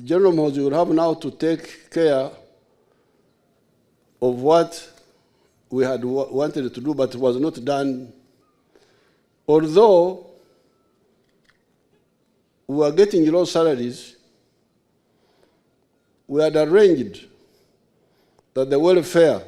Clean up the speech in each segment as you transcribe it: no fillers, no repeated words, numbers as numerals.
General Muhoozi will have now to take care of what we had wanted to do but was not done. Although we were getting low salaries, we had arranged that the welfare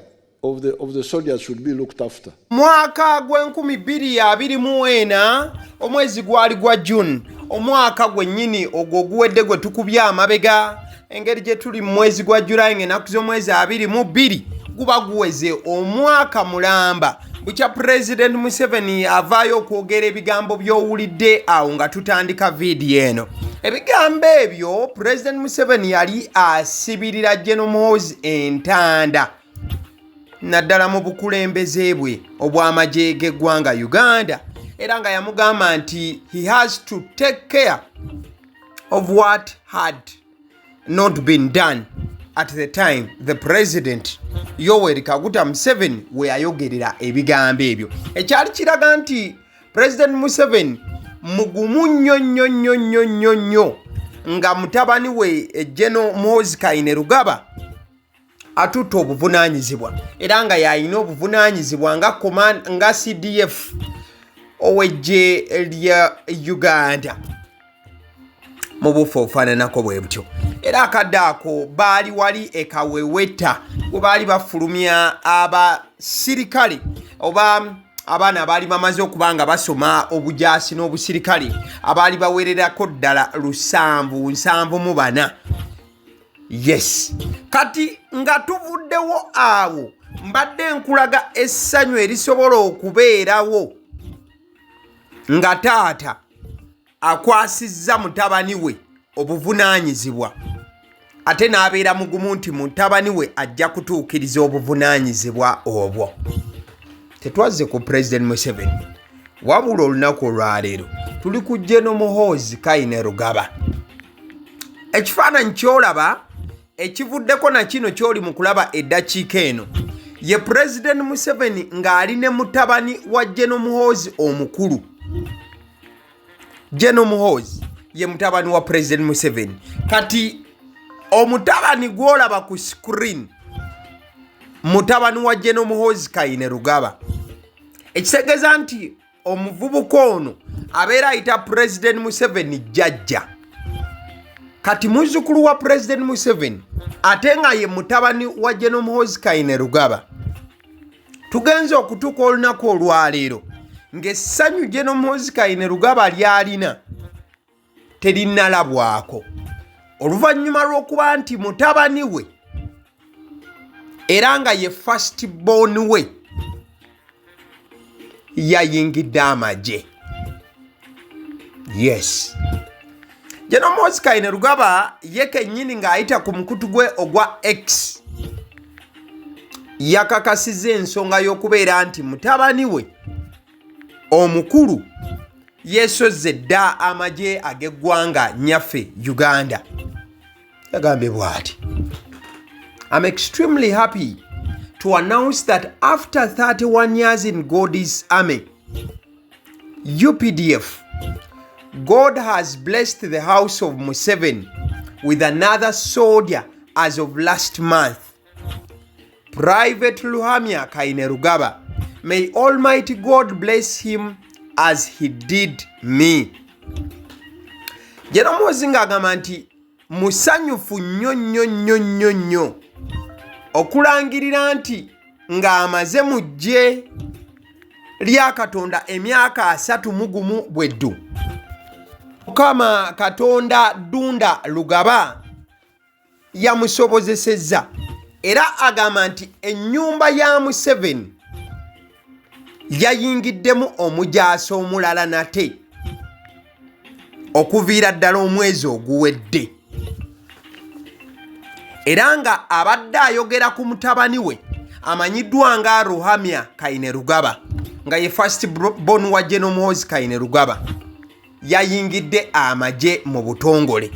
of the soldiers should be looked after. Mwaka gw'e 2024, omwezi gwali gwa June, omwaka gwennyini ogwo oguwedde gwe tukubye amabega. Engeri gye tuli mu mwezi gwa Julayi ng'ennaku z'omwezi 22, guba guweze omwaka mulamba bukya Pulezidenti Museveni avaayo okwogera ebigambo by'owulidde awo nga tutandika vidiyo eno. Ebigambo ebyo Pulezidenti Museveni yali asibirira General Muhoozi entanda, naddala mu bukulembeze bwe obw'amagye g'eggwanga Uganda, era nga yamugamba nti he has to take care of what had not been done at the time the President Yoweri Kaguta Museveni we yayogerera ebigambo ebyo. Ekyali kiraga nti President Museveni mugumu nnyo nnyo nnyo nnyo nnyo nnyo nga mutabani we General Muhoozi Kainerugaba atutte obuvunaanyizibwa, era nga yalina obuvunaanyizibwa nga nga CDF ow'eggye lya Uganda mu bufu obufaananako bwe butyo. Era akadde ako baali wali ekaweweta bwe baali bafulumya abasirikale oba abaana abaali bamaze okuba nga basoma obujaasi n'obusirikale, abaali bawererako ddala 774. Yes, kati nga tuvuddewo awo, mbadde nkulaga essanyu erisobola okubeerawo nga taata akwasizza mutabani we obuvunaanyizibwa, ate n'abeera mugumu nti mutabani we ajja kutuukiriza obuvunaanyizibwa obwo. Tetwazze ku President Museveni, wabula olunaku olwaleero tuli ku General Muhoozi Kainerugaba. Ekifaananyi ky'olaba ekivuddeko na kino ky'oli mu kulaba eddakiika eno ye Pulezidenti Museveni ng'ali ne mutabani wa General Muhoozi omukulu. General Muhoozi ye mutabani wa Pulezidenti Museveni. Kati omutabani gw'olaba ku screen mutabani wa General Muhoozi Kainerugaba, ekitegeeza nti omuvubuka ono abeera ayita Pulezidenti Museveni jjajja. Kati muzzukulu wa Pulezidenti Museveni ate nga ye mutabani wa General Muhoozi Kainerugaba. Tugenze okutuuka olunaku olwaleero ng'essanyu General Muhoozi Kainerugaba lyalina terinnalabwako, oluvannyuma lw'okuba nti mutabani we era nga ye first born we yayingidde amagye. Yes, General Muhoozi Kainerugaba ye kennyini ng'ayita ku mukutu gwe ogwa X yakakasiza ensonga y'okubeera nti mutabani we omukulu yeesozze dda amagye ag'eggwanga nyaffe Uganda. Yagambye bw'ati: "I'm extremely happy to announce that after 31 years in God's army, UPDF, God has blessed the house of Museveni with another soldier as of last month. Private Luhamya Kainerugaba. May Almighty God bless him as he did me." General Muhoozi ng'agamba nti musanyufu nnyo nnyo nnyo nnyo nnyo okulangirira nti ng'amaze mu ggye lya Katonda emyaka 31 bweddu, Mukama Katonda Ddunda Lugaba yamusobozesezza. Era agamba nti ennyumba ya Museveni yayingiddemu omujaasi omulala nate okuviira ddala omwezi oguwedde, era nga abadde ayogera ku mutabani we amanyiddwa nga Ruhamya Kainerugaba, nga ye first born wa General Muhoozi Kainerugaba, yayingidde amagye mu butongole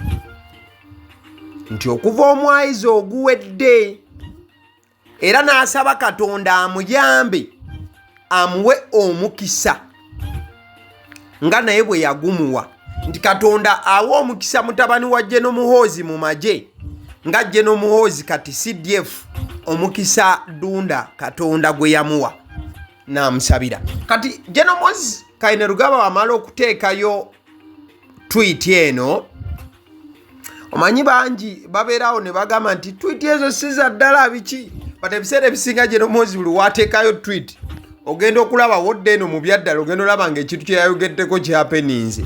nti okuva omwezi oguwedde, era n'asaba Katonda amuyambe amuwe omukisa nga naye bwe yagumuwa. Nti Katonda awa omukisa mutabani wa General Muhoozi mu magye, nga General Muhoozi kati CDF omukisa Ddunda Katonda gwe yamuwa n'amusabira. Kati General Muhoozi Kainerugaba wamala okuteekayo tweet eno, omanyi bangi babeerawo ne bagamba nti tweet ezo si za ddala biki, but ebiseera ebisinga General Muhoozi buli wateekayo tweet ogenda okulaba wodde eno mu byaddala, ogenda olaba nga ekintu kye yayogeddeko kyapeninze.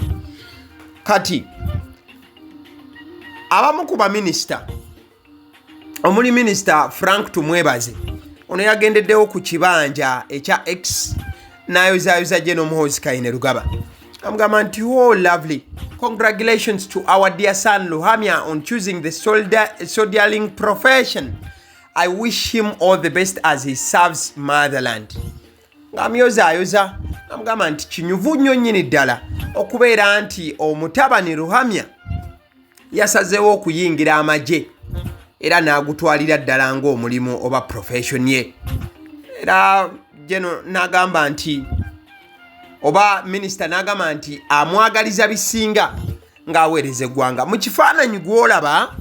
Kati abamu ku baminisita omuli Minisita Frank Tumwebaze, ono yagendeddewo ku kibanja ekya X n'ayozaayoza General Muhoozi Kainerugaba, amugamba nti, "Oh lovely, congratulations to our dear son Luhamya on choosing the soldiering profession. I wish him all the best as he serves motherland." Ng'amyozaayoza, amugamba nti kinyuvu nnyo nnyini ddala okubeera nti omutabani Ruhamya yasazeewo okuyingira amagye era n'agutwalira ddala ng'omulimu oba profession ye. Era General n'agamba nti, oba minisita n'agamba nti amwagaliza bisinga ng'aweereza eggwanga. Mu kifaananyi gw'olaba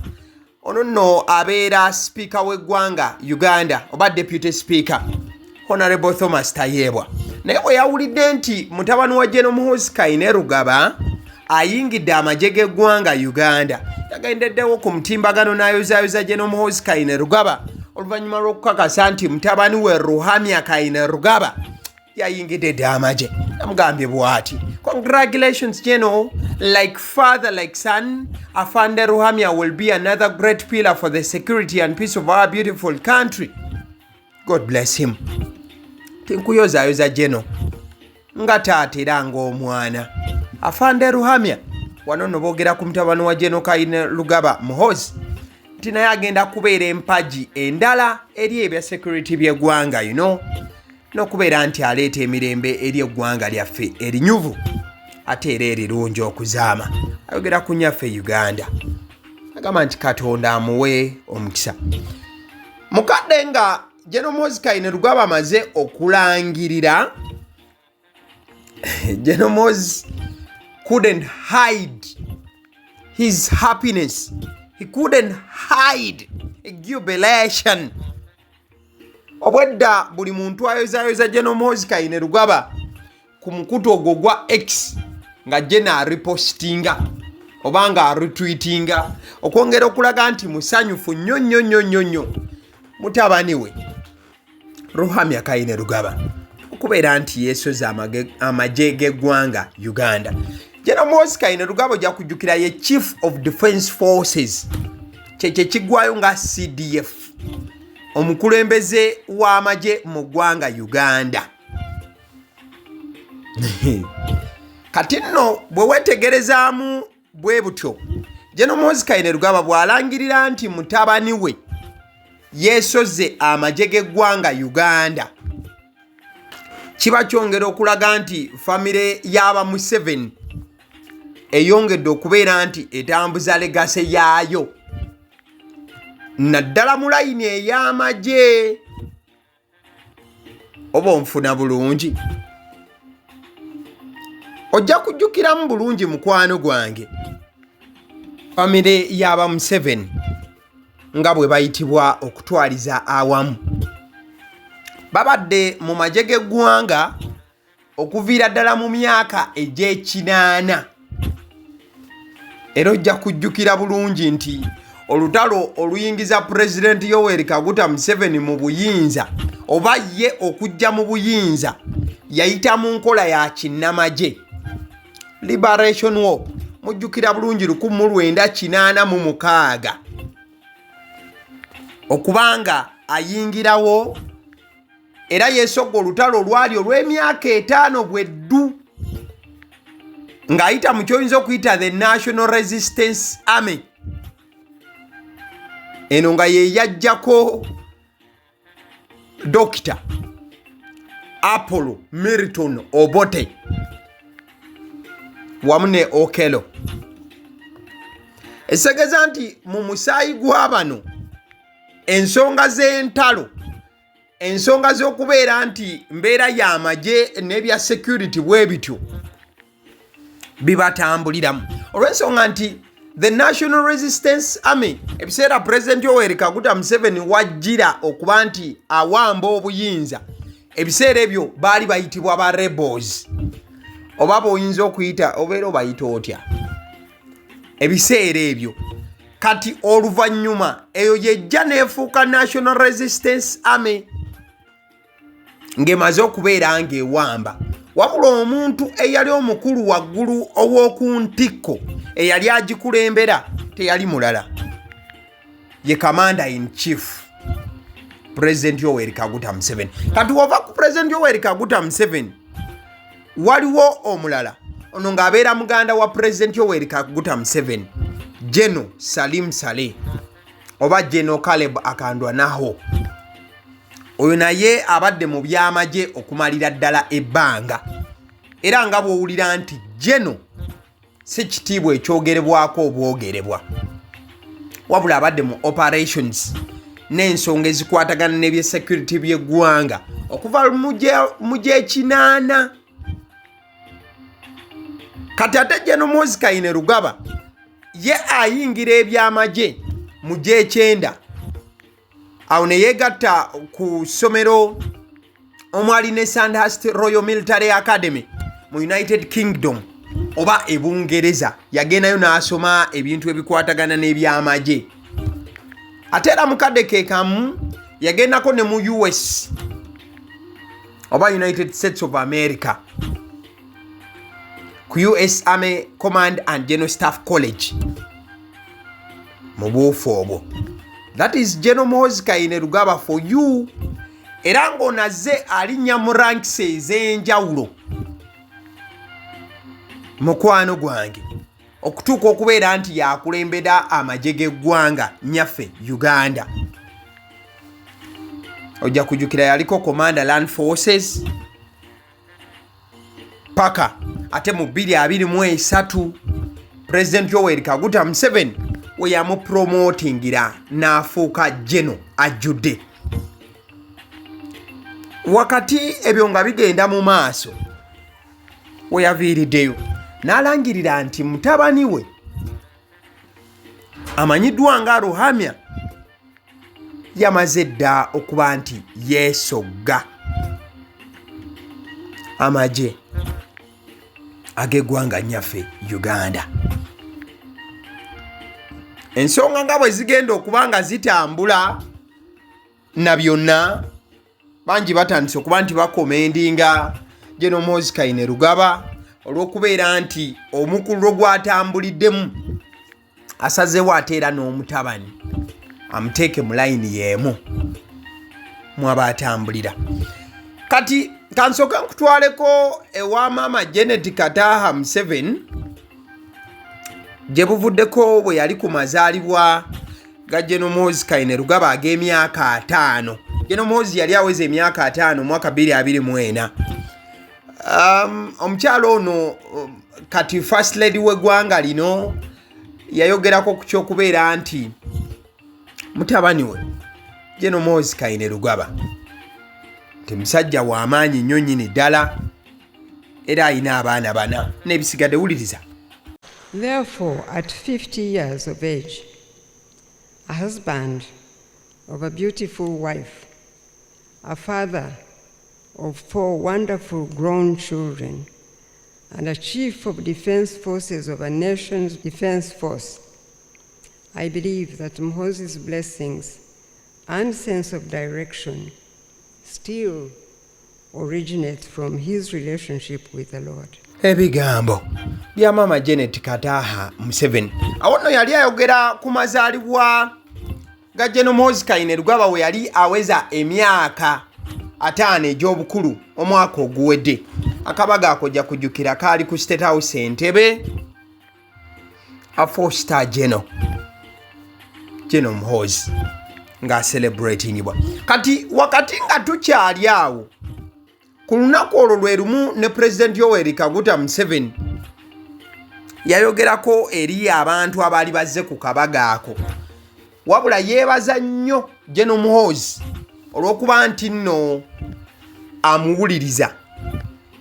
ono nno abeera sipiika w'eggwanga Uganda oba deputy speaker, Honorable Thomas Tayebwa, naye bwe yawulidde nti mutabani wa General Muhoozi Kainerugaba ayingidde amagye g'eggwanga Uganda, yagendeddewo ku mutimbagano n'ayozaayoza General Muhoozi Kainerugaba oluvannyuma lw'okukakasa nti mutabani we Ruhamya Kainerugaba yayingidde dde amagye. Amugambye bw'ati, "Congratulations General, like father like son, Afande Ruhamya will be another great pillar for the security and peace of our beautiful country. God bless him." Tinkuyozaayoza General nga taata era ng'omwana Afande Ruhamya. Wano nno boogera ku mutabani wa General Kainerugaba Muhoozi nti naye agenda kubeera empagi endala eri ebya security by'eggwanga n'okubeera nti aleeta emirembe eri eggwanga lyaffe erinyuvu ate era erirungi okuzaama. Ayogera ku nyaffe Uganda, agamba nti Katonda amuwe omukisa. Mukadde nga General Muhoozi Kainerugaba amaze okulangirira, General Muhoozi couldn't hide his happiness, he couldn't hide jubilation. Obwedda buli muntu ayozayoza General Muhoozi Kainerugaba ku mukutu ogwo gwa X nga General arepostinga oba nga aretweetinga okwongera okulaga nti musanyufu nnyo nnyo nnyo nnyo nnyo mutabani we Ruhamya Kainerugaba okubeera nti yeesoza amagye g'eggwanga Uganda. General Muhoozi Kainerugaba, ojja kujjukira, ye Chief of Defence Forces, kyekyo ekiggwayo nga CDF, omukulembeze w'amagye mu ggwanga Uganda. Kati nno bwe weetegerezaamu bwe butyo, General Muhoozi Kainerugaba bw'alangirira nti mutabani we yeesoze amagye g'eggwanga Uganda, kiba kyongera okulaga nti famire y'aba Museveni eyongedde okubeera nti etambuza legacy yaayo naddala mu layini ey'amagye. Oba onfuna bulungi, ojja kujjukiramu bulungi mukwano gwange, famire y'aba Museveni nga bwe bayitibwa okutwaliza awamu babadde mu magye g'eggwanga okuviira ddala mu myaka egy'ekinaana. Era ojja kujjukira bulungi nti olutalo oluyingiza Pulezidenti Yoweri Kaguta Museveni mu buyinza oba ye okujja mu buyinza yayita mu nkola ya kinnamagye, Liberation War, mujjukira bulungi 1986, okubanga ayingirawo era yeesogga olutalo olwali olw'emyaka 5 bweddu ng'ayita mu kyoyinza okuyita the National Resistance Army, eno nga ye yajjako Dr Apollo Milton Obote wamu ne Okello. Esegeza nti mu musaayi gwa bano ensonga z'entalo, ensonga z'okubeera nti mbeera y'amagye n'ebya security bwe bityo. Bibatambuliramu olw'ensonga nti the National Resistance Army, ebiseera Pulezidenti Yoweri Kaguta Museveni wajjira okuba nti awamba obuyinza, ebiseera ebyo baali bayitibwa ba rebels, oba boyinza okuyita, obeera obayita otya ebiseera ebyo. Kati oluvannyuma eyo yejja neefuuka National Resistance Army ng'emaze okubeera ng'ewamba. Wabula omuntu eyali omukulu waggulu ow'oku ntikko eyali agikulembera teyali mulala, ye Commander in Chief, President Yoweri Kaguta Museveni. Kati wova ku President Yoweri Kaguta Museveni, waliwo omulala ono ng'abeera muganda wa President Yoweri Kaguta Museveni, General Salim Saleh oba General Caleb Akandwanaho. Oyo naye abadde mu byamagye okumalira ddala ebbanga, era nga bw'owulira nti General si kitiibwa ekyogerebwako obwogerebwa, wabula abadde mu operations n'ensonga ezikwatagana n'ebyesecurity by'eggwanga okuva mu gyekinaana. Kati ate General Muhoozi Kainerugaba ye ayingira ebyamagye mu gyekyenda, awo ne yeegatta ku ssomero omwali ne Sandhurst Royal Military Academy mu United Kingdom oba e Bungereza. Yagendayo n'asoma ebintu ebikwatagana n'ebyamagye. Ate era mukadde ke kamu yagendako ne mu US oba United States of America, ku US Army Command and General Staff College. Mu buufu obwo, that is General Muhoozi Kainerugaba for you. Era ng'onaze alinnya mu ranks ez'enjawulo, mukwano gwange, okutuuka okubeera nti yakulembera amagye g'eggwanga nyaffe Uganda. Ojja kujjukira yaliko Commander Land Forces paka ate mu 2023 President Yoweri Kaguta Museveni we yamupromotingira n'afuuka General ajjudde. Wakati ebyo nga bigenda mu maaso, we yaviiriddeyo n'alangirira nti mutabani we amanyiddwa nga Ruhamya yamaze dda okuba nti yeesogga amagye ag'eggwanga nnyaffe Uganda. Ensonga nga bwe zigenda okuba nga zitambula na byonna, bangi batandise okuba nti bacommendinga General Muhoozi Kainerugaba olw'okubeera nti omukululo gwatambuliddemu asazeewo ate era n'omutabani amuteeke mu layini y'emu mwaba atambulira. Kati kansooke nkutwaleko ewa Maama Janet Kataha Museveni gye buvuddeko bwe yali ku mazaalibwa ga General Muhoozi Kainerugaba ag'emyaka 50. General Muhoozi yali aweza emyaka 50 omwaka 2024. Omukyalo ono kati First Lady w'eggwanga lino yayogerako ku kyokubeera nti mutabani we General Muhoozi Kainerugaba nti musajja w'amaanyi nnyo nnyini ddala, era alina abaana bana n'ebisigadde. Wuliriza. Therefore, at 50 years of age, a husband of a beautiful wife, a father of four wonderful grown children, and a chief of defense forces of a nation's defense force, I believe that Muhoozi's blessings and sense of direction still originate from his relationship with the Lord. Ebigambo bya Maama Janet Kataha Museveni. Awo nno yali ayogera ku mazaalibwa ga General Muhoozi Kainerugaba we yali aweza emyaka 50 egy'obukulu omwaka oguwedde. Akabaga ako ojja kujjukira kaali ku State House Entebbe. A four star general, General Muhoozi, ng'acelebratingibwa. Kati wakati nga tukyali awo, ku lunaku olwo lwe lumu ne President Yoweri Kaguta Museveni yayogerako eri abantu abaali bazze ku kabaga ako. Wabula yeebaza nnyo General Muhoozi olw'okuba nti nno amuwuliriza.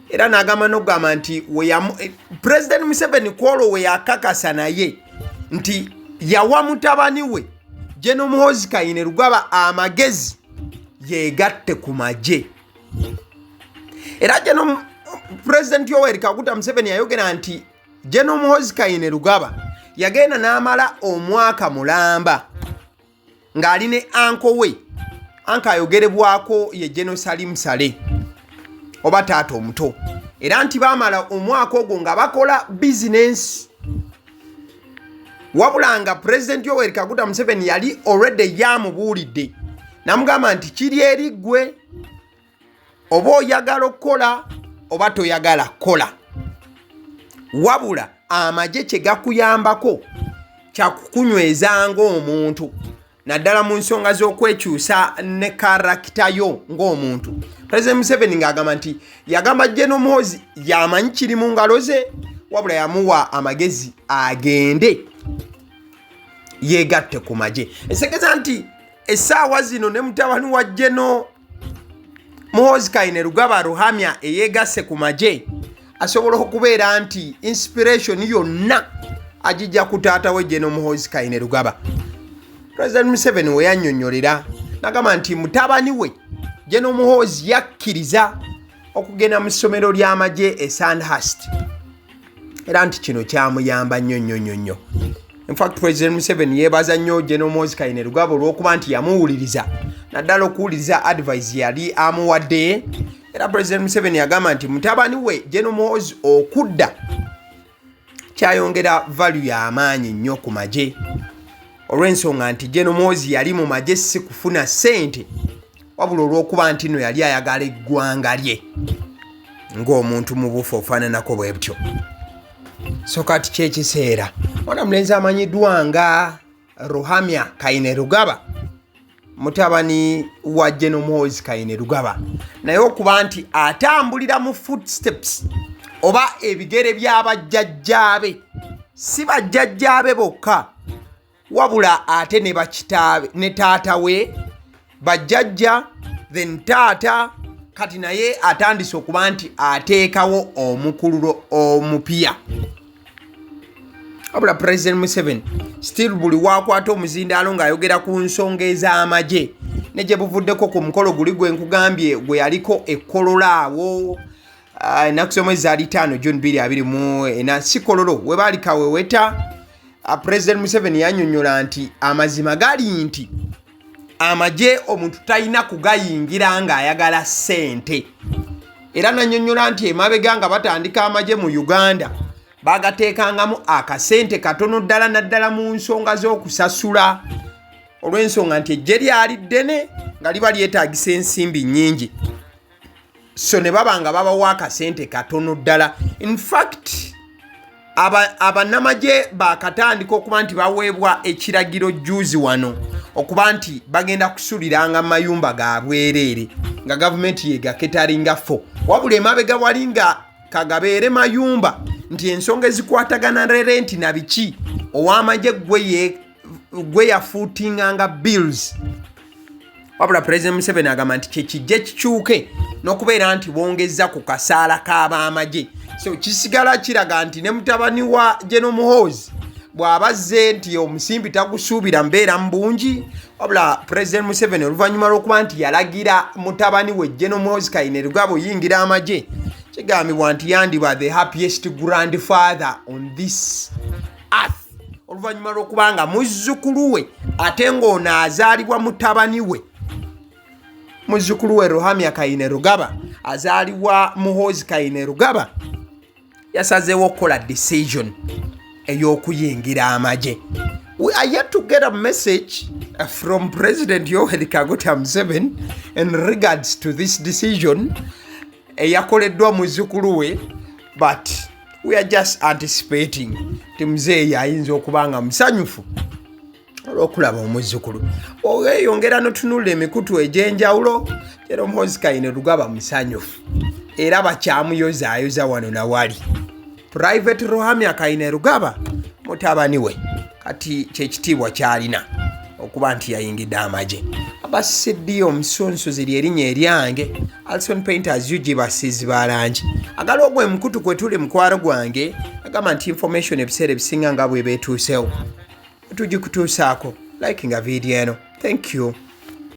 Era n'agamba n'okugamba nti President Museveni kwolwo we yakakasa naye nti yawa mutabani we General Muhoozi Kainerugaba amagezi yeegatte ku magye. Era General President Yoweri Kaguta Museveni yayogera nti General Muhoozi Kainerugaba yagenda n'amala omwaka mulamba ng'ali ne anko we, anko ayogerebwako ye General Salim Saleh oba taata omuto, era nti baamala omwaka ogwo nga bakola bizinensi, wabula nga President Yoweri Kaguta Museveni yali already yamubuulidde namugamba nti kiri eri ggwe, oba oyagala okukola oba toyagala kukola, wabula amagye kye gakuyambako kyakukunyweza ng'omuntu, naddala mu nsonga z'okwekyusa ne karakita yo ng'omuntu. President Museveni ng'agamba nti yagamba General Muhoozi yamanyi kiri mu ngalo ze, wabula yamuwa amagezi agende yeegatte ku magye. Esekeza nti essaawa zino ne mutabani wa General Muhoozi Kainerugaba Ruhamya eyeegasse ku magye asobola okubeera nti inspiration yonna agijja ku taata we General Muhoozi Kainerugaba. President Museveni we yannyonnyolera n'agamba nti mutabani we General Muhoozi yakkiriza okugenda mu ssomero ly'amagye e Sandhurst, era nti kino kyamuyamba nnyo nnyo nnyo nnyo. In fact, President Museveni yeebaza nnyo General Muhoozi Kainerugaba olw'okuba nti yamuwuliriza, naddala okuwuliriza advice yali amuwadde. Era President Museveni yagamba nti mutabani we General Muhoozi okudda kyayongera value y'amaanyi nnyo ku magye, olw'ensonga nti General Muhoozi yali mu magye si kufuna ssente, wabula olw'okuba nti no yali ayagala eggwanga lye ng'omuntu mu bufu ofaananako bwe butyo. So kati kyekiseera mwana mulenzi amanyiddwa nga Ruhamya Kainerugaba, mutabani wa General Muhoozi Kainerugaba, naye okuba nti atambulira mu footsteps oba ebigere by'abajjajjaabe, si bajjajjaabe bokka wabula ate ne bakitaabe ne taata we, bajjajja then taata, kati naye atandise okuba nti ateekawo omukululo omupya. Wabula President Museveni still buli wakwata omuzindaalo ng'ayogera ku nsonga ez'amagye, ne gye buvuddeko ku mukolo guli gwe nkugambye gwe yaliko ekkololo awo, ennaku z'omwezi zaali 5 June 2024, si Kololo we baali Kaweweta, President Museveni yannyonnyola nti amazima gali nti amagye omuntu talina kugayingira ng'ayagala ssente. Era nannyonnyola nti emabega nga batandika amagye mu Uganda bagateekangamu akasente katono ddala, naddala mu nsonga z'okusasula, olw'ensonga nti eggye lyali ddene nga liba lyetaagisa ensimbi nnyingi, so ne baba nga babawa akasente katono ddala. In fact, abannamagye bakatandika okuba nti baweebwa ekiragiro juzi wano okuba nti bagenda kusuliranga mu mayumba ga bwereere nga gavumenti yegacateringa for, wabula emabega wali nga kagabeere mayumba nti ensonga ezikwatagana ne rent na biki, ow'amagye gwe yafootinganga bills. Wabula President Museveni agamba nti kyekijja kikyuke n'okubeera nti bongeza ku kasaala k'ab'amagye. So kisigala kiraga nti ne mutabani wa General Muhoozi bw'aba azze nti omusimbi tagusuubira mbeera mu bungi, wabula President Museveni oluvannyuma lw'okuba nti yalagira mutabani we General Muhoozi Kainerugaba oyingira amagye, kigambibwa nti yandiba the happiest grandfather on this earth, oluvannyuma lw'okuba nga muzzukulu we, ate ng'ono azaalibwa mutabani we, muzzukulu we Ruhamya Kainerugaba azaalibwa Muhoozi Kainerugaba, yasazeewo okukola decision ey'okuyingira amagye. We are yet to get a message from President Yoweri Kaguta Museveni in regards to this decision eyakoleddwa muzzukulu we, but we are just anticipating nti muzeeyi ayinza okuba nga musanyufu olw'okulaba omuzzukulu. Oweyongera notunula emikutu egy'enjawulo, General Muhoozi Kainerugaba musanyufu era bakyamuyozaayoza wano nawali. Private Ruhamya Kainerugaba mutabani we kati kyekitiibwa kyalina. okuba nti yayingidde amagye. Abasidi omusunsuzi lyerinnya eryange, Alson Painters UG, basiizi ba langi. Agala ogwo emukutu kwe tuli, mukwano gwange, agamba nti information ebiseera ebisinga nga bwe beetuusewo tugikutuusaako. Likinga vidiyo eno. Thank you.